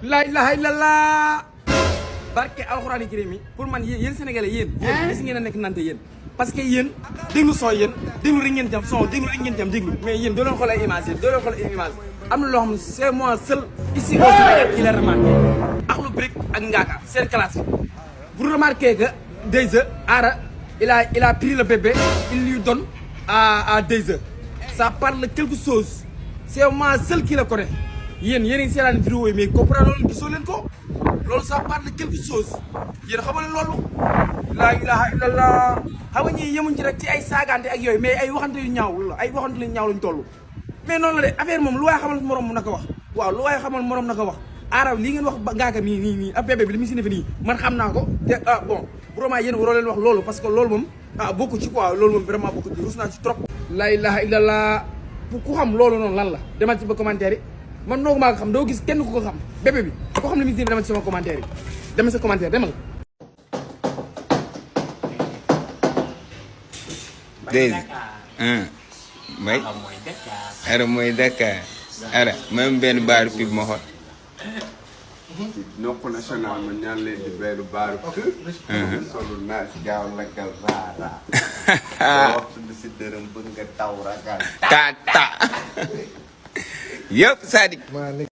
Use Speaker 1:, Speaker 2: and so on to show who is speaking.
Speaker 1: la ilaha illallah barke alxuraani karim mi pour man yéen sénégalais yéen gis ngeen a nekk nante yéen parce que yéen déglu son yéen déglu rek ngeen jam son déglu rek ngeen jam déglu mais yéen doo leen xool ay image yéen doo leen xool ay image am na loo xam ne c'est moi seul ici au Sénégal qui l'a remarqué Akhlou Brick ak Ngaaka seen classe vous remarquez que Deyza Ara il a pris le bébé il lui donne à Deyza ça parle quelque chose c'est moi seul qui le connaît yéen yéen a ngi seetaan vidéo yi mais comprendre loolu gisoo leen ko loolu ça parle quelque chose yéen xamal loolu laa ilaha illallah xam nga ñii yemuñ ci rek ci ay saagante ak yooyu mais ay waxante yu ñaaw la ay waxante yu ñaaw lañ toll mais noonu la de affaire moom lu waaye xamal morom na ko wax waaw lu waaye xamal morom na ko wax Ara li ngeen wax Ngaaka nii ab bébé bi li mu si nefe nii man xam naa ko te bon vraiment yéen waroo leen wax loolu parce que loolu moom bokku ci quoi loolu moom vraiment bokku ci rus naa ci trop laa ilaha illallah ku xam loolu noonu lan la demal ci ba commentaire yi man noogu maa ko xam doo gis kenn ku ko xam bébé bi ko xam ne mi demal ci sama commentaire yi demal sa commentaire demal
Speaker 2: Deyza may Ara mooy Dakar Ara même benn baaru pib ma xool
Speaker 3: nokku national ma ñaan leen di benn baaru pib solu naa si gaaw lakkal raara waxtu bi si dërëm bëgg nga taw ragal
Speaker 2: ta yëpp Sadik